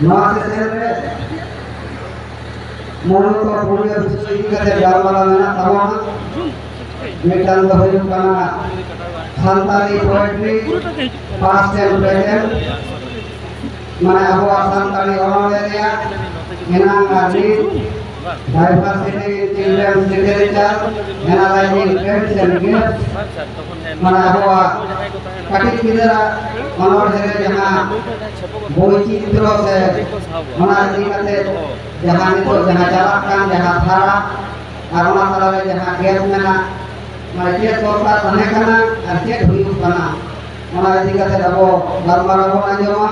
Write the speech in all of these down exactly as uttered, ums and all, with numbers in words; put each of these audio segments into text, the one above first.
ᱱᱚᱣᱟ ᱥᱮᱥᱮᱱ ᱨᱮ ᱢᱩᱞᱚᱛᱚ ᱯᱩᱱᱭᱟᱹ ᱵᱤᱥᱚᱭ ᱤᱫᱤ ᱠᱟᱛᱮ ᱜᱟᱞᱢᱟᱨᱟᱣ ᱢᱮᱱᱟᱜ ᱛᱟᱵᱚᱱᱟ᱾ ᱢᱤᱫᱴᱟᱝ ᱫᱚ ᱦᱩᱭᱩᱜ ᱠᱟᱱᱟ Santali poetry, past and present, ᱢᱟᱱᱮ ᱟᱵᱚᱣᱟᱜ ᱥᱟᱱᱛᱟᱲᱤ ᱚᱱᱚᱬᱦᱮ ᱨᱮᱭᱟᱜ ᱮᱱᱟᱝ ᱟᱨ ᱱᱤᱛ, diversity in children's literature, analyzing trends and gaps, ᱢᱟᱱᱮ ᱟᱵᱚᱣᱟᱜ ᱠᱟᱹᱴᱤᱡ ᱜᱤᱫᱽᱨᱟᱹ ᱚᱱᱚᱬᱦᱮ ᱨᱮ ᱡᱟᱦᱟᱸ ᱵᱳᱭᱪᱤᱛᱨᱚ ᱥᱮ ᱚᱱᱟ ᱤᱫᱤ ᱠᱟᱛᱮ ᱡᱟᱦᱟᱸ ᱱᱤᱛᱚᱜ ᱡᱟᱦᱟᱸ ᱪᱟᱞᱟᱜ ᱠᱟᱱ ᱡᱟᱦᱟᱸ ᱫᱷᱟᱨᱟ ᱟᱨ ᱚᱱᱟ ᱛᱟᱞᱟᱨᱮ ᱡᱟᱦᱟᱸ gap ᱢᱮᱱᱟᱜ, ᱢᱟᱱᱮ ᱪᱮᱫ ᱫᱚᱨᱠᱟᱨ ᱛᱟᱦᱮᱸ ᱠᱟᱱᱟ ᱟᱨ ᱪᱮᱫ ᱦᱩᱭᱩᱜ ᱠᱟᱱᱟ, ᱚᱱᱟ ᱤᱫᱤ ᱠᱟᱛᱮ ᱟᱵᱚ ᱜᱟᱞᱢᱟᱨᱟᱣ ᱵᱚᱱ ᱟᱸᱡᱚᱢᱟ᱾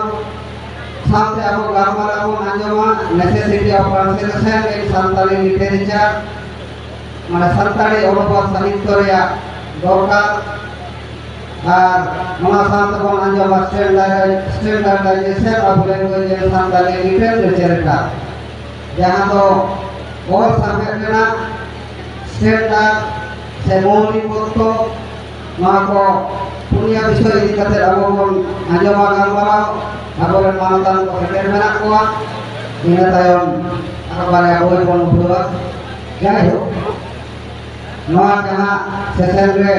ᱥᱟᱶᱛᱮ ᱟᱵᱚ ᱜᱟᱞᱢᱟᱨᱟᱣ ᱵᱚᱱ ᱟᱸᱡᱚᱢᱟ necessity of translation in Santali literature, ᱢᱟᱱᱮ ᱥᱟᱱᱛᱟᱲᱤ ᱚᱱᱩᱵᱟᱫ ᱥᱟᱦᱤᱛᱛᱚ ᱨᱮᱭᱟᱜ ᱫᱚᱨᱠᱟᱨ᱾ ᱟᱨ ᱚᱱᱟ ᱥᱟᱶ ᱛᱮᱵᱚᱱ ᱟᱸᱡᱚᱢᱟ standardization of language in Santali literature, ᱡᱟᱦᱟᱸ ᱫᱚ ᱚᱞ ᱥᱟᱶᱦᱮᱫ ᱨᱮᱱᱟᱜ standard ᱥᱮ ᱢᱳᱣᱞᱤᱠ ᱛᱚᱛᱛᱚ, ᱱᱚᱣᱟ ᱠᱚ ᱯᱩᱱᱭᱟ ᱵᱤᱥᱚᱭ ᱤᱫᱤ ᱠᱟᱛᱮ ᱟᱵᱚ ᱵᱚᱱ ᱟᱸᱡᱚᱢᱟ ᱜᱟᱞᱢᱟᱨᱟᱣ᱾ ᱟᱵᱚᱨᱮᱱ ᱢᱟᱱᱚᱛᱟᱱ ᱠᱚ ᱥᱮᱴᱮᱨ ᱢᱮᱱᱟᱜ ᱠᱚᱣᱟ᱾ ᱤᱱᱟᱹ ᱛᱟᱭᱚᱢ ᱟᱨᱚ ᱵᱟᱨᱭᱟ ᱵᱳᱭ ᱵᱚᱱ ᱩᱰᱷᱟᱹᱣᱟ᱾ ᱡᱟᱭᱦᱳᱠ, ᱱᱚᱣᱟ ᱡᱟᱦᱟᱸ ᱥᱮᱥᱮᱱ ᱨᱮ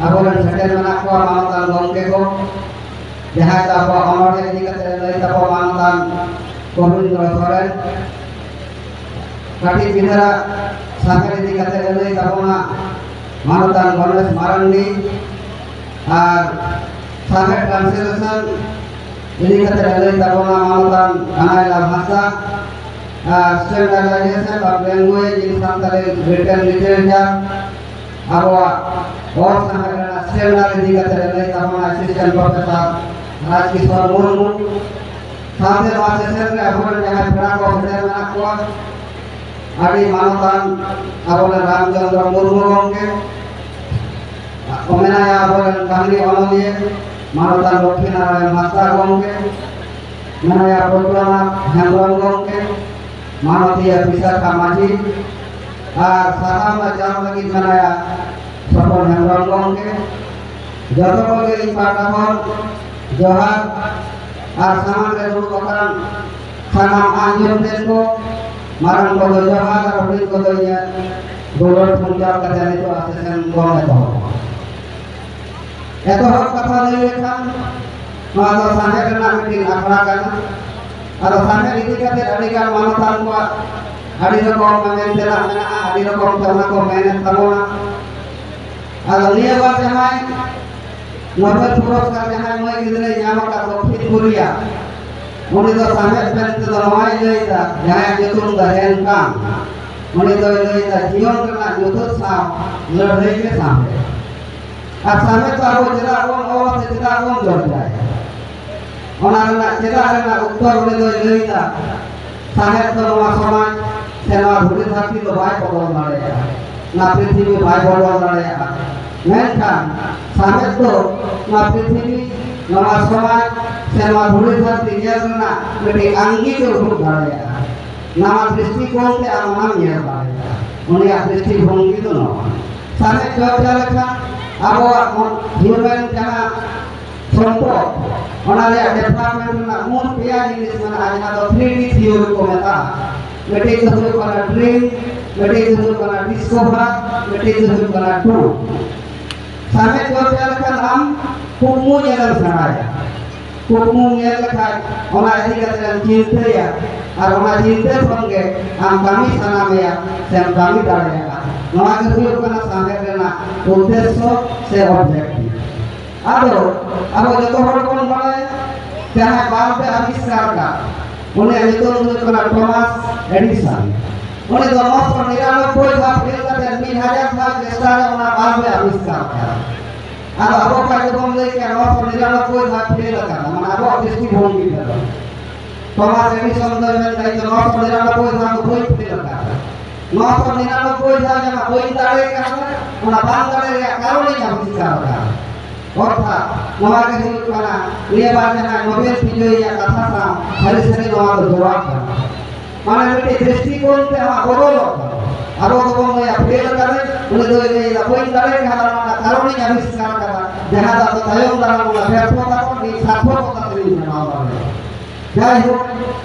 ᱟᱵᱚᱨᱮᱱ ᱥᱮᱴᱮᱨ ᱢᱮᱱᱟᱜ ᱠᱚᱣᱟ ᱢᱟᱱᱚᱛᱟᱱ ᱜᱚᱢᱠᱮ ᱠᱚ, ᱡᱟᱦᱟᱸᱭ ᱫᱚ ᱟᱵᱚᱣᱟᱜ ᱚᱱᱚᱬᱦᱮ ᱤᱫᱤ ᱠᱟᱛᱮ ᱞᱟᱹᱭ ᱛᱟᱵᱚ ᱢᱟᱱᱚᱛᱟᱱ ᱜᱳᱵᱤᱱᱫᱨᱚ ᱥᱚᱨᱮᱱ, ᱠᱟᱹᱴᱤᱡ ᱜᱤᱫᱽᱨᱟᱹ ᱥᱟᱶᱦᱮᱫ ᱤᱫᱤ ᱠᱟᱛᱮ ᱞᱟᱹᱭ ᱛᱟᱵᱚᱱᱟ ᱢᱟᱱᱚᱛᱟᱱ ᱜᱚᱱᱮᱥ ᱢᱟᱨᱟᱱᱰᱤ, ᱟᱨ ᱥᱟᱶᱦᱮᱫ translation ᱤᱫᱤ ᱠᱟᱛᱮ ᱞᱟᱹᱭ ᱛᱟᱵᱚᱱᱟ ᱢᱟᱱᱚᱛᱟᱱ ᱠᱟᱱᱟᱭᱞᱟᱞ ᱦᱟᱸᱥᱫᱟ, ᱟᱨ standardization of language in Santali written literature, ᱟᱵᱚᱣᱟᱜ ᱚᱞ ᱥᱟᱶᱦᱮᱫ ᱨᱮᱱᱟᱜ standard ᱤᱫᱤ ᱠᱟᱛᱮ ᱞᱟᱹᱭ ᱛᱟᱵᱚᱱᱟ assistant professor ᱨᱟᱡᱽᱠᱤᱥᱳᱨ ᱢᱩᱨᱢᱩ᱾ ᱥᱟᱶᱛᱮ ᱱᱚᱣᱟ ᱥᱮᱥᱮᱱ ᱨᱮ ᱟᱵᱚᱨᱮᱱ ᱡᱟᱦᱟᱸᱭ ᱯᱮᱲᱟ ᱠᱚ ᱥᱮᱴᱮᱨ ᱢᱮᱱᱟᱜ ᱠᱚᱣᱟ, ᱟᱹᱰᱤ ᱢᱟᱱᱚᱛᱟᱱ ᱟᱵᱚᱨᱮᱱ ᱨᱟᱢᱪᱚᱸᱫᱽᱨᱚ ᱢᱩᱨᱢᱩ ᱜᱚᱢᱠᱮ, ᱢᱮᱱᱟᱭᱟ ᱟᱵᱚᱨᱮᱱ ᱠᱟᱹᱦᱱᱤ ᱚᱱᱚᱞᱤᱭᱟᱹ ᱢᱟᱱᱚᱛᱟᱱ ᱞᱚᱠᱠᱷᱤ ᱱᱟᱨᱟᱭᱚᱱ ᱦᱟᱸᱥᱫᱟ ᱜᱚᱢᱠᱮ, ᱢᱮᱱᱟᱭᱟ ᱯᱨᱚᱫᱷᱟᱱᱟᱛᱷ ᱦᱮᱢᱵᱨᱚᱢ ᱜᱚᱢᱠᱮ, ᱢᱟᱱᱚᱛᱤᱭᱟᱹ ᱵᱤᱥᱟᱠᱷᱟ ᱢᱟᱹᱡᱷᱤ, ᱟᱨ ᱥᱟᱨᱦᱟᱣ ᱨᱮᱱᱟᱜ ᱪᱟᱞ ᱞᱟᱹᱜᱤᱫ ᱢᱮᱱᱟᱭᱟ ᱥᱚᱯᱚᱱ ᱦᱮᱢᱵᱨᱚᱢ ᱜᱚᱢᱠᱮ᱾ ᱡᱚᱛᱚ ᱠᱚᱜᱮ ᱤᱧ ᱯᱟᱦᱴᱟ ᱠᱷᱚᱱ ᱡᱚᱦᱟᱨ᱾ ᱟᱨ ᱥᱟᱢᱟᱝ ᱨᱮ ᱫᱩᱲᱩᱵ ᱟᱠᱟᱱ ᱥᱟᱱᱟᱢ ᱟᱸᱡᱚᱢ ᱥᱮᱫ ᱠᱚ, ᱢᱟᱨᱟᱝ ᱠᱚᱫᱚ ᱡᱚᱦᱟᱨ ᱟᱨ ᱦᱩᱰᱤᱧ ᱠᱚᱫᱚ ᱤᱧᱟᱹᱜ ᱫᱩᱞᱟᱹᱲ ᱥᱚᱧᱪᱟᱨ ᱠᱟᱛᱮ ᱱᱤᱛᱚᱜ ᱟᱥᱮ ᱥᱮᱱ ᱵᱚᱱ ᱮᱛᱚᱦᱚᱵ᱾ ᱮᱛᱚᱦᱚᱵ ᱠᱟᱛᱷᱟ ᱞᱟᱹᱭ ᱞᱮᱠᱷᱟᱱ, ᱱᱚᱣᱟ ᱫᱚ ᱥᱟᱶᱦᱮᱫ ᱨᱮᱱᱟᱜ ᱢᱤᱫᱴᱤᱱ ᱟᱠᱷᱲᱟ ᱠᱟᱱᱟ᱾ ᱟᱫᱚ ᱥᱟᱶᱦᱮᱫ ᱤᱫᱤ ᱠᱟᱛᱮ ᱟᱹᱰᱤ ᱜᱟᱱ ᱢᱟᱱᱚᱛᱟᱱ ᱠᱚᱣᱟᱜ ᱟᱹᱰᱤ ᱨᱚᱠᱚᱢ ᱢᱮᱱ ᱛᱮᱱᱟᱜ ᱢᱮᱱᱟᱜᱼᱟ, ᱟᱹᱰᱤ ᱨᱚᱠᱚᱢ ᱛᱮ ᱚᱱᱟ ᱠᱚ ᱢᱮᱱᱮᱫ ᱛᱟᱵᱚᱱᱟ᱾ ᱟᱫᱚ ᱱᱤᱭᱟᱹ ᱵᱟᱨ ᱡᱟᱦᱟᱸᱭ ᱱᱳᱵᱮᱞ ᱯᱩᱨᱚᱥᱠᱟᱨ ᱡᱟᱦᱟᱸᱭ ᱢᱟᱹᱭ ᱜᱤᱫᱽᱨᱟᱹᱭ ᱧᱟᱢ ᱟᱠᱟᱫ ᱫᱚᱠᱠᱷᱤᱱ ᱠᱳᱨᱤᱭᱟ, ᱩᱱᱤ ᱫᱚ ᱥᱟᱶᱦᱮᱫ ᱢᱮᱱ ᱛᱮᱫᱚ ᱱᱚᱣᱟᱭ ᱞᱟᱹᱭᱫᱟ, ᱡᱟᱦᱟᱸᱭᱟᱜ ᱧᱩᱛᱩᱢ ᱫᱚ ᱦᱮᱱ ᱠᱟᱝ, ᱩᱱᱤ ᱫᱚᱭ ᱞᱟᱹᱭᱫᱟ ᱡᱤᱭᱚᱱ ᱨᱮᱱᱟᱜ ᱧᱩᱛᱟᱹᱛ ᱥᱟᱶ ᱞᱟᱹᱲᱦᱟᱹᱭ ᱜᱮ ᱥᱟᱶᱦᱮᱫ᱾ ᱟᱨ ᱥᱟᱶᱦᱮᱫ ᱫᱚ ᱟᱵᱚ ᱪᱮᱫᱟᱜ ᱵᱚᱱ ᱚᱞᱟ ᱥᱮ ᱪᱮᱫᱟᱜ ᱵᱚᱱ ᱪᱚᱨᱪᱟᱭᱟ? ᱚᱱᱟ ᱨᱮᱱᱟᱜ ᱪᱮᱫᱟᱜ ᱨᱮᱱᱟᱜ ᱩᱛᱛᱚᱨ ᱩᱱᱤ ᱫᱚᱭ ᱞᱟᱹᱭᱫᱟ, ᱥᱟᱶᱦᱮᱫ ᱫᱚ ᱱᱚᱣᱟ ᱥᱚᱢᱟᱡᱽ ᱥᱮ ᱱᱚᱣᱟ ᱫᱷᱩᱲᱤ ᱫᱷᱟᱹᱨᱛᱤ ᱫᱚ ᱵᱟᱭ ᱵᱚᱫᱚᱞ ᱫᱟᱲᱮᱭᱟᱜᱼᱟ, ᱱᱚᱣᱟ ᱯᱨᱤᱛᱷᱤᱵᱤ ᱵᱟᱭ ᱵᱚᱫᱚᱞ ᱫᱟᱲᱮᱭᱟᱜᱼᱟ᱾ ᱢᱮᱱᱠᱷᱟᱱ ᱥᱟᱶᱦᱮᱫ ᱫᱚ ᱱᱚᱣᱟ ᱯᱨᱤᱛᱷᱤᱵᱤ, ᱱᱚᱣᱟ ᱥᱚᱢᱟᱡᱽ ᱥᱮ ᱱᱚᱣᱟ ᱫᱷᱩᱲᱤ ᱫᱷᱟᱹᱨᱛᱤ ᱧᱮᱞ ᱨᱮᱱᱟᱜ ᱢᱤᱫᱴᱤᱡ ᱟᱝᱜᱤ ᱜᱮ ᱩᱫᱩᱜ ᱫᱟᱲᱮᱭᱟᱜᱼᱟ᱾ ᱱᱟᱣᱟ ᱫᱨᱤᱥᱴᱤᱠᱳᱬ ᱛᱮ ᱟᱢ ᱚᱱᱟᱢ ᱧᱮᱞ ᱫᱟᱲᱮᱭᱟᱜᱼᱟ᱾ ᱩᱱᱤᱭᱟᱜ ᱫᱨᱤᱥᱴᱤᱵᱷᱚᱝᱜᱤ ᱫᱚ ᱱᱚᱣᱟ᱾ ᱥᱟᱶᱦᱮᱫ ᱪᱚᱨᱪᱟ ᱞᱮᱠᱷᱟᱱ ᱟᱵᱚᱣᱟᱜ ᱦᱤᱭᱩᱢᱮᱱ ᱡᱟᱦᱟᱸ ᱥᱚᱢᱯᱚᱫ, ᱚᱱᱟ ᱨᱮᱭᱟᱜ ᱰᱮᱵᱷᱞᱚᱯᱢᱮᱱᱴ ᱨᱮᱱᱟᱜ ᱢᱩᱞ ᱯᱮᱭᱟ ᱡᱤᱱᱤᱥ ᱢᱮᱱᱟᱜᱼᱟ, ᱡᱟᱦᱟᱸ ᱫᱚ ᱛᱷᱨᱤ ᱰᱤ ᱛᱷᱤᱭᱳᱨᱤ ᱠᱚ ᱢᱮᱛᱟᱜᱼᱟ᱾ ᱢᱤᱫᱴᱤᱡ ᱫᱚ ᱦᱩᱭᱩᱜ ᱠᱟᱱᱟ ᱰᱨᱤᱢ, ᱢᱤᱫᱴᱤᱡ ᱫᱚ ᱦᱩᱭᱩᱜ ᱠᱟᱱᱟ ᱰᱤᱥᱠᱚᱵᱷᱟᱨ, ᱢᱤᱫᱴᱤᱡ ᱫᱚ ᱦᱩᱭᱩᱜ ᱠᱟᱱᱟ ᱰᱩ᱾ ᱥᱟᱶᱦᱮᱫ ᱪᱚᱨᱪᱟ ᱞᱮᱠᱷᱟᱱ ᱟᱢ ᱠᱩᱠᱢᱩ ᱧᱮᱞᱮᱢ ᱥᱮᱬᱟᱭᱟ᱾ ᱠᱩᱠᱢᱩ ᱧᱮᱞ ᱞᱮᱠᱷᱟᱱ ᱚᱱᱟ ᱤᱫᱤ ᱠᱟᱛᱮ ᱮᱢ ᱪᱤᱱᱛᱟᱹᱭᱟ, ᱟᱨ ᱚᱱᱟ ᱪᱤᱱᱛᱟᱹ ᱠᱷᱚᱱ ᱜᱮ ᱟᱢ ᱠᱟᱹᱢᱤ ᱥᱟᱱᱟ ᱢᱮᱭᱟ ᱥᱮᱢ ᱠᱟᱹᱢᱤ ᱫᱟᱲᱮᱭᱟᱜᱼᱟ᱾ ᱱᱚᱣᱟ ᱜᱮ ᱦᱩᱭᱩᱜ ᱠᱟᱱᱟ ᱥᱟᱶᱦᱮᱫ ᱨᱮᱱᱟᱜ ᱩᱫᱽᱫᱮᱥᱥᱚ ᱥᱮ ᱚᱵᱡᱮᱠᱴᱤᱵᱷ᱾ ᱟᱫᱚ ᱟᱵᱚ ᱡᱚᱛᱚ ᱦᱚᱲ ᱵᱚᱱ ᱵᱟᱲᱟᱭᱟ, ᱡᱟᱦᱟᱸᱭ ᱵᱟᱞᱵ ᱮ ᱟᱵᱤᱥᱠᱟᱨ ᱠᱟᱜ, ᱩᱱᱤᱭᱟᱜ ᱧᱩᱛᱩᱢ ᱫᱚ ᱦᱩᱭᱩᱜ ᱠᱟᱱᱟ ᱴᱚᱢᱟᱥ ᱮᱰᱤᱥᱚᱱ᱾ ᱩᱱᱤ ᱫᱚ ᱱᱚᱥᱚ ᱱᱤᱨᱟᱱᱚᱵᱵᱳᱭ ᱫᱷᱟᱣ ᱯᱷᱮᱞ ᱠᱟᱛᱮ ᱢᱤᱫ ᱦᱟᱡᱟᱨ ᱫᱷᱟᱣ ᱪᱮᱥᱴᱟ ᱨᱮ ᱚᱱᱟ ᱵᱟᱞᱵ ᱮ ᱟᱵᱤᱥᱠᱟᱨ ᱠᱟᱜᱼᱟ᱾ ᱟᱫᱚ ᱟᱵᱚ ᱠᱷᱟᱡ ᱫᱚᱵᱚᱱ ᱞᱟᱹᱭ ᱠᱮᱭᱟ, ᱱᱚᱥᱚ ᱱᱤᱨᱟᱱᱚᱵᱵᱳᱭ ᱫᱷᱟᱣ ᱯᱷᱮᱞ ᱟᱠᱟᱱᱟ, ᱢᱟᱱᱮ ᱟᱵᱚᱣᱟᱜ ᱫᱨᱤᱥᱴᱤᱵᱷᱚᱝᱜᱤ ᱛᱮᱫᱚ᱾ ᱴᱚᱢᱟᱥ ᱮᱰᱤᱥᱚᱱ ᱫᱚᱭ ᱢᱮᱱᱫᱟ, "ᱤᱧ ᱫᱚ ᱱᱚᱥᱚ ᱱᱤᱨᱟᱱᱚᱵᱵᱳᱭ ᱫᱷᱟᱣ ᱫᱚ ᱵᱟᱹᱧ ᱯᱷᱮᱞ ᱟᱠᱟᱫᱟ, ᱱᱚᱥᱚ ᱱᱤᱨᱟᱱᱚᱵᱵᱳᱭ ᱫᱷᱟᱣ ᱡᱟᱦᱟᱸ ᱵᱟᱹᱧ ᱫᱟᱲᱮ ᱠᱟᱫᱟ, ᱚᱱᱟ ᱵᱟᱝ ᱫᱟᱲᱮ ᱨᱮᱭᱟᱜ ᱠᱟᱨᱚᱱᱤᱧ ᱟᱵᱤᱥᱠᱟᱨ ᱟᱠᱟᱫᱟ᱾" ᱚᱨᱛᱷᱟᱛ ᱱᱚᱣᱟ ᱜᱮ ᱦᱩᱭᱩᱜ ᱠᱟᱱᱟ ᱱᱤᱭᱟᱹ ᱵᱟᱨ ᱡᱟᱦᱟᱸ ᱱᱳᱵᱮᱞ ᱵᱤᱡᱚᱭᱤᱭᱟᱜ ᱠᱟᱛᱷᱟ ᱥᱟᱶ ᱥᱟᱹᱨᱤ ᱥᱟᱹᱨᱤ ᱱᱚᱣᱟ ᱫᱚ ᱡᱚᱲᱟᱜ ᱠᱟᱱᱟ᱾ ᱢᱟᱱᱮ ᱢᱤᱫᱴᱤᱡ ᱫᱨᱤᱥᱴᱤᱠᱳᱬ ᱛᱮ ᱟᱢᱟᱜ ᱵᱚᱫᱚᱞᱚᱜ ᱠᱟᱱᱟ᱾ ᱟᱵᱚ ᱫᱚᱵᱚᱱ ᱞᱟᱹᱭᱟ ᱯᱷᱮᱞ ᱟᱠᱟᱫᱟᱹᱧ, ᱩᱱᱤ ᱫᱚᱭ ᱞᱟᱹᱭᱟ ᱵᱟᱹᱧ ᱫᱟᱲᱮ ᱠᱟᱫᱟ, ᱚᱱᱟ ᱨᱮᱱᱟᱜ ᱠᱟᱨᱚᱱᱤᱧ ᱟᱵᱤᱥᱠᱟᱨ ᱟᱠᱟᱫᱟ᱾ ᱡᱟᱦᱟᱸ ᱫᱚ ᱟᱫᱚ ᱛᱟᱭᱚᱢ ᱫᱟᱨᱟᱢ ᱚᱱᱟ ᱵᱮᱨᱛᱷᱚᱛᱟ ᱠᱚ ᱢᱤᱫ ᱥᱟᱨᱛᱷᱚᱠᱚᱛᱟ ᱛᱮᱵᱚᱱ ᱵᱮᱱᱟᱣ ᱫᱟᱲᱮᱭᱟᱜᱼᱟ᱾ ᱡᱟᱭᱦᱳᱠ,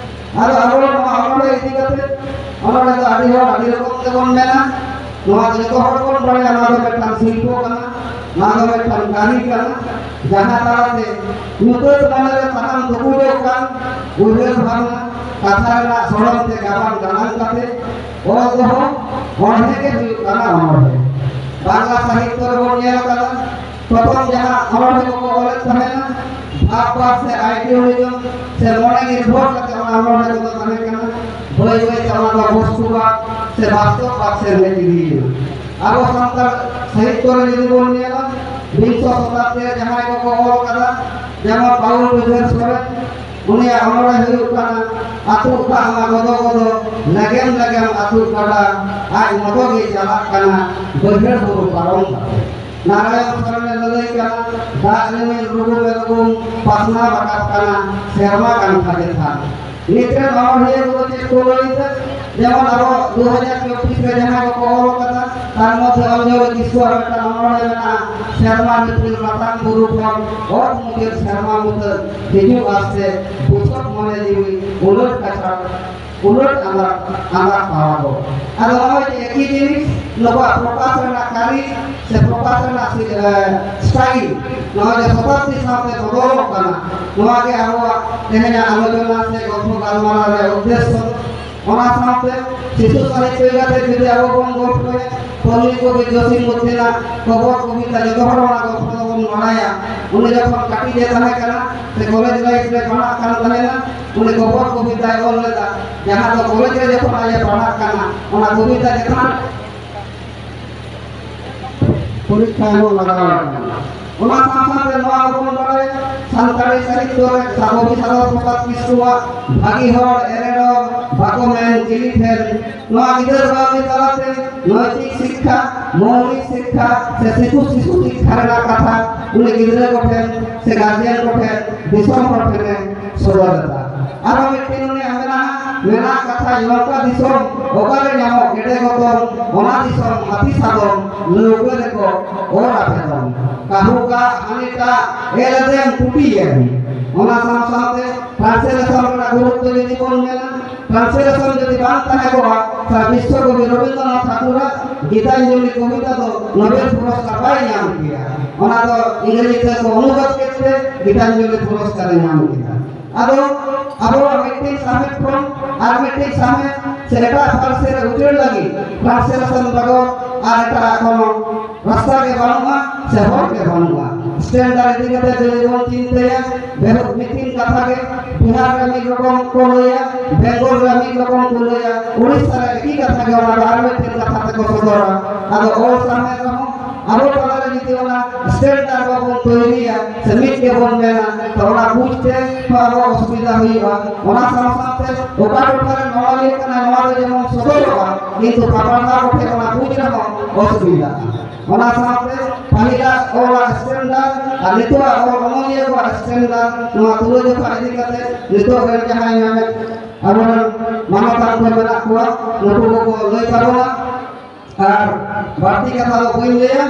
ᱟᱫᱚ ᱟᱵᱚ ᱱᱚᱣᱟ ᱚᱱᱚᱬᱦᱮ ᱤᱫᱤ ᱠᱟᱛᱮ, ᱚᱱᱚᱬᱦᱮ ᱫᱚ ᱟᱹᱰᱤ ᱦᱚᱲ ᱟᱹᱰᱤ ᱨᱚᱠᱚᱢ ᱛᱮᱵᱚᱱ ᱢᱮᱱᱟ᱾ ᱱᱚᱣᱟ ᱫᱚ ᱡᱚᱛᱚ ᱦᱚᱲ ᱵᱚᱱ ᱵᱟᱲᱟᱭᱟ, ᱱᱚᱣᱟ ᱫᱚ ᱢᱤᱫᱴᱟᱝ ᱥᱤᱞᱯᱚ ᱠᱟᱱᱟ, ᱱᱚᱣᱟ ᱫᱚ ᱢᱤᱫᱴᱟᱝ ᱠᱟᱹᱨᱤ ᱠᱟᱱᱟ, ᱡᱟᱦᱟᱸ ᱛᱟᱞᱟᱛᱮ ᱧᱩᱛᱟᱹᱛ ᱢᱚᱱᱮ ᱨᱮ ᱥᱟᱱᱟᱢ ᱛᱩᱠᱩᱡᱚᱜ ᱠᱟᱱ ᱩᱭᱦᱟᱹᱨ ᱵᱷᱟᱵᱽᱱᱟ, ᱠᱟᱛᱷᱟ ᱨᱮᱱᱟᱜ ᱥᱚᱲᱚᱢ ᱛᱮ ᱜᱟᱵᱟᱱ ᱜᱟᱱᱟᱝ ᱠᱟᱛᱮ ᱚᱞ ᱫᱚᱦᱚ ᱚᱱᱚᱬᱦᱮ ᱜᱮ ᱦᱩᱭᱩᱜ ᱠᱟᱱᱟ ᱚᱱᱚᱬᱦᱮ᱾ ᱵᱟᱝᱞᱟ ᱥᱟᱦᱤᱛᱛᱚ ᱨᱮᱵᱚᱱ ᱧᱮᱞ ᱟᱠᱟᱫᱟ, ᱯᱨᱚᱛᱷᱚᱢ ᱡᱟᱦᱟᱸ ᱚᱱᱚᱬᱦᱮ ᱠᱚᱠᱚ ᱚᱞᱮᱫ ᱛᱟᱦᱮᱱᱟ, ᱵᱷᱟᱵᱽᱵᱟᱫ ᱥᱮ idealism ᱥᱮ ᱢᱚᱱᱮ ᱱᱤᱨᱵᱷᱚᱨ ᱠᱟᱛᱮ ᱚᱱᱟ ᱚᱱᱚᱬᱦᱮ ᱠᱚᱫᱚ ᱛᱟᱦᱮᱸ ᱠᱟᱱᱟ᱾ ᱵᱟᱹᱭ ᱵᱟᱹᱭ ᱛᱮ ᱚᱱᱟ ᱫᱚ ᱵᱚᱥᱛᱩᱵᱟᱫ ᱥᱮ ᱵᱟᱥᱛᱚᱵᱵᱟᱫ ᱥᱮᱫ ᱦᱮᱡ ᱤᱫᱤᱭᱮᱱᱟ᱾ ᱟᱵᱚ ᱥᱟᱱᱛᱟᱲ ᱥᱟᱦᱤᱛᱛᱚ ᱨᱮ ᱡᱩᱫᱤ ᱵᱚᱱ ᱧᱮᱞᱟ, ᱵᱤᱝᱥᱚ ᱥᱚᱛᱟᱵᱫᱤ ᱨᱮ ᱡᱟᱦᱟᱸᱭ ᱠᱚᱠᱚ ᱚᱞ ᱠᱟᱫᱟ, ᱡᱮᱢᱚᱱ ᱵᱟᱵᱩ ᱵᱤᱫᱷᱟᱹ ᱥᱚᱨᱮᱱ, ᱩᱱᱤᱭᱟᱜ ᱚᱱᱚᱬᱦᱮ ᱦᱩᱭᱩᱜ ᱠᱟᱱᱟ, ᱟᱹᱛᱩᱜ ᱫᱟᱜ ᱢᱟ ᱜᱚᱫᱚ ᱜᱚᱫᱚ, ᱞᱮᱜᱮᱢ ᱞᱮᱜᱮᱢ ᱟᱹᱛᱩᱜ ᱜᱟᱰᱟ, ᱟᱡ ᱢᱚᱛᱚ ᱜᱮ ᱪᱟᱞᱟᱜ ᱠᱟᱱᱟ ᱵᱟᱹᱭᱦᱟᱹᱲ ᱵᱩᱨᱩ ᱯᱟᱨᱚᱢ ᱠᱟᱛᱮ᱾ ᱱᱟᱨᱟᱭᱚᱱ ᱥᱚᱨᱮᱱᱮ ᱞᱟᱹᱞᱟᱹᱭ ᱠᱟᱱᱟ, ᱫᱟᱜ ᱨᱤᱢᱤᱞ ᱨᱩᱜᱩᱢᱮ ᱨᱩᱜᱩᱢ, ᱯᱟᱥᱱᱟᱣ ᱨᱟᱠᱟᱵ ᱠᱟᱱᱟ ᱥᱮᱨᱢᱟ ᱠᱟᱱᱛᱷᱟ ᱪᱮᱛᱟᱱ᱾ ᱱᱤᱛ ᱨᱮᱱ ᱚᱱᱚᱬᱦᱤᱭᱟᱹ ᱠᱚᱫᱚ ᱪᱮᱫ ᱠᱚ ᱞᱟᱹᱭ ᱮᱫᱟ? ᱡᱮᱢᱚᱱ ᱟᱵᱚ ᱫᱩ ᱦᱟᱡᱟᱨ ᱪᱚᱵᱵᱤᱥ ᱨᱮ ᱡᱟᱦᱟᱸᱭ ᱠᱚᱠᱚ ᱚᱞ ᱠᱟᱫᱟ, ᱛᱟᱨ ᱢᱚᱫᱽᱫᱷᱮ ᱚᱧᱡᱚᱞᱤ ᱠᱤᱥᱠᱩᱣᱟᱜ ᱢᱤᱫᱴᱟᱝ ᱚᱱᱚᱬᱦᱮ ᱢᱮᱱᱟᱜᱼᱟ, ᱥᱮᱨᱢᱟ ᱨᱤᱯᱤᱞ ᱨᱟᱛᱟᱝ ᱵᱩᱨᱩ ᱠᱷᱚᱱ ᱚᱛ ᱢᱩᱪᱟᱹᱫ ᱥᱮᱨᱢᱟ ᱢᱩᱪᱟᱹᱫ ᱦᱤᱡᱩᱜ ᱟᱥᱛᱮ, ᱵᱩᱡᱷᱟᱹᱜ ᱢᱚᱱᱮ ᱡᱤᱣᱤ ᱩᱞᱟᱹᱴ ᱠᱟᱪᱷᱟᱲ, ᱩᱞᱟᱹᱴ ᱟᱸᱫᱟᱜ, ᱟᱸᱫᱟᱜ ᱯᱟᱲᱟᱜᱚᱜ᱾ ᱟᱫᱚ ᱱᱚᱜᱼᱚᱭ ᱡᱮ ᱮᱠᱤ ᱡᱤᱱᱤᱥ, ᱱᱩᱠᱩᱣᱟᱜ ᱯᱨᱚᱠᱟᱥ ᱨᱮᱱᱟᱜ ᱠᱟᱹᱨᱤ ᱥᱮ ᱯᱨᱚᱠᱟᱥ ᱨᱮᱱᱟᱜ ᱥᱤ-, ᱮ, style, ᱱᱚᱜᱼᱚᱭ ᱡᱮ ᱥᱚᱛᱟᱵᱫᱤ ᱥᱟᱶᱛᱮ ᱵᱚᱫᱚᱞᱚᱜ ᱠᱟᱱᱟ, ᱱᱚᱣᱟ ᱜᱮ ᱟᱵᱚᱣᱟᱜ ᱛᱮᱦᱮᱧᱟᱜ ᱟᱞᱳᱪᱚᱱᱟ ᱥᱮ ᱜᱚᱞᱯᱷᱚ ᱜᱟᱞᱢᱟᱨᱟᱣ ᱨᱮᱭᱟᱜ ᱩᱫᱽᱫᱮᱥᱥᱚ᱾ ᱚᱱᱟ ᱥᱟᱶᱛᱮ ᱥᱤᱥᱩ ᱥᱟᱦᱤᱛᱛᱚ ᱤᱫᱤ ᱠᱟᱛᱮ ᱡᱩᱫᱤ ᱟᱵᱚ ᱵᱚᱱ ᱜᱚᱞᱯᱷᱚᱭᱟ, ᱯᱚᱞᱞᱤ ᱠᱚᱵᱤ ᱡᱚᱥᱤᱢ ᱩᱫᱽᱫᱤᱱᱟᱜ ᱠᱚᱵᱚᱨ ᱠᱚᱵᱤᱛᱟ ᱡᱚᱛᱚ ᱦᱚᱲ ᱚᱱᱟ ᱜᱚᱞᱯᱷᱚ ᱫᱚᱵᱚᱱ ᱵᱟᱲᱟᱭᱟ᱾ ᱩᱱᱤ ᱡᱚᱠᱷᱚᱱ ᱠᱟᱹᱴᱤᱡ ᱮ ᱛᱟᱦᱮᱸ ᱠᱟᱱᱟ ᱥᱮ ᱠᱚᱞᱮᱡᱽ ᱞᱟᱭᱤᱯᱷ ᱨᱮ ᱯᱟᱲᱦᱟᱜ ᱠᱟᱱ ᱛᱟᱦᱮᱱᱟ, ᱩᱱᱤ ᱠᱚᱵᱚᱨ ᱠᱚᱵᱤᱛᱟᱭ ᱚᱞ ᱞᱮᱫᱟ, ᱡᱟᱦᱟᱸ ᱫᱚ ᱠᱚᱞᱮᱡᱽ ᱨᱮ ᱡᱚᱠᱷᱚᱱ ᱟᱡ ᱮ ᱯᱟᱲᱦᱟᱜ ᱠᱟᱱᱟ, ᱚᱱᱟ ᱠᱚᱵᱤᱛᱟ ᱪᱮᱛᱟᱱ ᱯᱚᱨᱤᱠᱠᱷᱟ ᱮᱢᱚᱜ ᱞᱟᱜᱟᱣ ᱠᱟᱱᱟ᱾ ᱚᱱᱟ ᱥᱟᱶ ᱥᱟᱶᱛᱮ ᱱᱚᱣᱟ ᱦᱚᱸᱵᱚᱱ ᱵᱟᱲᱟᱭᱟ, ᱥᱟᱱᱛᱟᱲᱤ ᱥᱟᱦᱤᱛᱛᱚ ᱨᱮ ᱥᱟᱵᱚᱵᱤ ᱥᱟᱨᱚᱫᱟ ᱯᱨᱚᱥᱟᱫᱽ ᱠᱤᱥᱠᱩᱣᱟᱜ ᱵᱷᱟᱹᱜᱤ ᱦᱚᱲ ᱮᱨᱮ ᱰᱚᱜᱽ ᱵᱟᱠᱚ ᱢᱮᱱ ᱪᱤᱞᱤ ᱴᱷᱮᱱ, ᱱᱚᱣᱟ ᱜᱤᱫᱟᱹᱨ ᱵᱟᱹᱣᱨᱤ ᱛᱟᱞᱟᱛᱮ ᱱᱳᱭᱛᱤᱠ ᱥᱤᱠᱠᱷᱟ, ᱢᱳᱣᱞᱤᱠ ᱥᱤᱠᱠᱷᱟ ᱥᱮ ᱥᱤᱥᱩ ᱥᱤᱥᱩ ᱥᱤᱠᱠᱷᱟ ᱨᱮᱱᱟᱜ ᱠᱟᱛᱷᱟ ᱩᱱᱤ ᱜᱤᱫᱽᱨᱟᱹ ᱠᱚᱴᱷᱮᱱ ᱥᱮ ᱜᱟᱨᱡᱮᱱ ᱠᱚᱴᱷᱮᱱ, ᱫᱤᱥᱚᱢ ᱦᱚᱲ ᱴᱷᱮᱱᱮ ᱥᱚᱫᱚᱨ ᱞᱮᱫᱟ᱾ ᱟᱨᱦᱚᱸ ᱢᱤᱫᱴᱮᱱ ᱩᱱᱤᱭᱟᱜ ᱢᱮᱱᱟᱜᱼᱟ, ᱢᱮᱱᱟᱜ ᱠᱟᱛᱷᱟ ᱱᱚᱝᱠᱟ ᱫᱤᱥᱚᱢ ᱚᱠᱟᱨᱮ ᱧᱟᱢᱚᱜ ᱜᱮᱰᱮ ᱜᱚᱛᱚᱢ, ᱚᱱᱟ ᱫᱤᱥᱚᱢ ᱦᱟᱹᱛᱤ ᱥᱟᱫᱚᱢ ᱞᱟᱹᱣᱠᱟᱹ ᱨᱮᱠᱚ ᱚᱨ ᱟᱯᱮ ᱫᱚ᱾ ᱠᱟᱹᱦᱩ ᱠᱟᱜ ᱦᱟᱹᱱᱤᱴᱟᱜ ᱮᱞ ᱟᱫᱮᱢ ᱠᱩᱴᱤᱭᱮᱢ᱾ ᱚᱱᱟ ᱥᱟᱶ ᱥᱟᱶᱛᱮ ᱴᱨᱟᱱᱥᱞᱮᱥᱚᱱ ᱨᱮᱱᱟᱜ ᱜᱩᱨᱩᱛᱛᱚ ᱡᱩᱫᱤ ᱵᱚᱱ ᱢᱮᱱᱟ, ᱴᱨᱟᱱᱥᱞᱮᱥᱚᱱ ᱡᱩᱫᱤ ᱵᱟᱝ ᱛᱟᱦᱮᱸ ᱠᱚᱜᱼᱟ, ᱛᱟᱦᱞᱮ ᱵᱤᱥᱥᱚ ᱠᱚᱵᱤ ᱨᱚᱵᱤᱱᱫᱨᱚᱱᱟᱛᱷ ᱴᱷᱟᱠᱩᱨᱟᱜ ᱜᱤᱛᱟᱧᱡᱚᱞᱤ ᱠᱚᱵᱤᱛᱟ ᱫᱚ ᱱᱳᱵᱮᱞ ᱯᱩᱨᱚᱥᱠᱟᱨ ᱵᱟᱭ ᱧᱟᱢ ᱠᱮᱭᱟ᱾ ᱚᱱᱟ ᱫᱚ ᱤᱝᱨᱮᱡᱤ ᱛᱮᱠᱚ ᱚᱱᱩᱵᱟᱫ ᱠᱮᱫ ᱛᱮ ᱜᱤᱛᱟᱧᱡᱚᱞᱤ ᱯᱩᱨᱚᱥᱠᱟᱨᱮ ᱧᱟᱢ ᱠᱮᱫᱟ᱾ ᱟᱫᱚ ᱟᱵᱚᱣᱟᱜ ᱢᱤᱫᱴᱮᱱ ᱥᱟᱶᱦᱮᱫ ᱠᱷᱚᱱ ᱟᱨ ᱢᱤᱫᱴᱮᱱ ᱥᱟᱶᱦᱮᱫ ᱥᱮ ᱮᱴᱟᱜ ᱯᱟᱹᱨᱥᱤ ᱨᱮ ᱩᱪᱟᱹᱲ ᱞᱟᱹᱜᱤᱫ ᱴᱨᱟᱱᱥᱞᱮᱥᱚᱱ ᱵᱮᱜᱚᱨ ᱟᱨ ᱮᱴᱟᱜ ᱠᱳᱱᱳ ᱨᱟᱥᱛᱟ ᱜᱮ ᱵᱟᱹᱱᱩᱜᱼᱟ ᱥᱮ ᱦᱚᱨ ᱜᱮ ᱵᱟᱹᱱᱩᱜᱼᱟ᱾ ᱥᱴᱮᱱᱰᱟᱨᱰ ᱤᱫᱤ ᱠᱟᱛᱮ ᱡᱩᱫᱤ ᱵᱚᱱ ᱪᱤᱱᱛᱟᱹᱭᱟ, ᱵᱮᱦᱩ ᱢᱤᱫᱴᱮᱱ ᱠᱟᱛᱷᱟ ᱜᱮ ᱵᱤᱦᱟᱨ ᱨᱮ ᱢᱤᱫ ᱨᱚᱠᱚᱢ ᱠᱚ ᱞᱟᱹᱭᱟ, ᱵᱮᱝᱜᱚᱞ ᱨᱮ ᱢᱤᱫ ᱨᱚᱠᱚᱢ ᱠᱚ ᱞᱟᱹᱭᱟ, ᱩᱲᱤᱥᱥᱟ ᱨᱮ ᱮᱠᱤ ᱠᱟᱛᱷᱟ ᱜᱮ ᱚᱱᱟ ᱫᱚ ᱟᱨ ᱢᱤᱫᱴᱮᱱ ᱠᱟᱛᱷᱟ ᱛᱮᱠᱚ ᱥᱚᱫᱚᱨᱟ᱾ ᱟᱫᱚ ᱚᱞ ᱥᱟᱶᱦᱮᱫ ᱨᱮᱦᱚᱸ ᱟᱵᱚ ᱛᱟᱞᱟᱨᱮ ᱡᱩᱫᱤ ᱚᱱᱟ ᱥᱴᱮᱱᱰᱟᱨᱰ ᱵᱟᱵᱚᱱ ᱛᱚᱭᱨᱤᱭᱟ ᱥᱮ ᱢᱤᱫ ᱜᱮᱵᱚᱱ ᱢᱮᱱᱟ, ᱛᱚ ᱚᱱᱟ ᱵᱩᱡᱽ ᱛᱮ ᱦᱚᱸ ᱟᱵᱚ ᱚᱥᱩᱵᱤᱫᱷᱟ ᱦᱩᱭᱩᱜᱼᱟ᱾ ᱚᱱᱟ ᱥᱟᱶ ᱥᱟᱶᱛᱮ ᱚᱠᱟ ᱴᱚᱴᱷᱟ ᱨᱮ ᱱᱚᱣᱟ ᱞᱟᱹᱭ ᱠᱟᱱᱟ, ᱱᱚᱣᱟ ᱫᱚ ᱡᱮᱢᱚᱱ ᱥᱚᱫᱚᱨᱚᱜᱼᱟ, ᱠᱤᱱᱛᱩ ᱯᱟᱯᱟᱲᱦᱟᱣ ᱠᱚᱴᱷᱮᱱ ᱚᱱᱟ ᱵᱩᱡᱽ ᱨᱮᱦᱚᱸ ᱚᱥᱩᱵᱤᱫᱷᱟᱜᱼᱟ᱾ ᱚᱱᱟ ᱥᱟᱶᱛᱮ ᱯᱟᱹᱦᱤᱞᱟᱜ ᱚᱞᱟᱜ ᱥᱴᱮᱱᱰᱟᱨᱰ ᱟᱨ ᱱᱤᱛᱚᱜᱟᱜ ᱚᱞ ᱚᱱᱚᱞᱤᱭᱟᱹ ᱠᱚᱣᱟᱜ ᱥᱴᱮᱱᱰᱟᱨᱰ, ᱱᱚᱣᱟ ᱛᱩᱞᱟᱹᱡᱚᱠᱷᱟ ᱤᱫᱤ ᱠᱟᱛᱮ ᱱᱤᱛᱚᱜ ᱨᱮᱱ ᱡᱟᱦᱟᱸᱭ ᱢᱮᱱᱮᱫ ᱟᱵᱚᱨᱮᱱ ᱢᱟᱱᱚᱛᱟᱱ ᱠᱚ ᱢᱮᱱᱟᱜ ᱠᱚᱣᱟ, ᱱᱩᱠᱩ ᱠᱚᱠᱚ ᱞᱟᱹᱭ ᱛᱟᱵᱚᱱᱟ᱾ ᱟᱨ ᱵᱟᱹᱲᱛᱤ ᱠᱟᱛᱷᱟ ᱫᱚ ᱵᱟᱹᱧ ᱞᱟᱹᱭᱟ᱾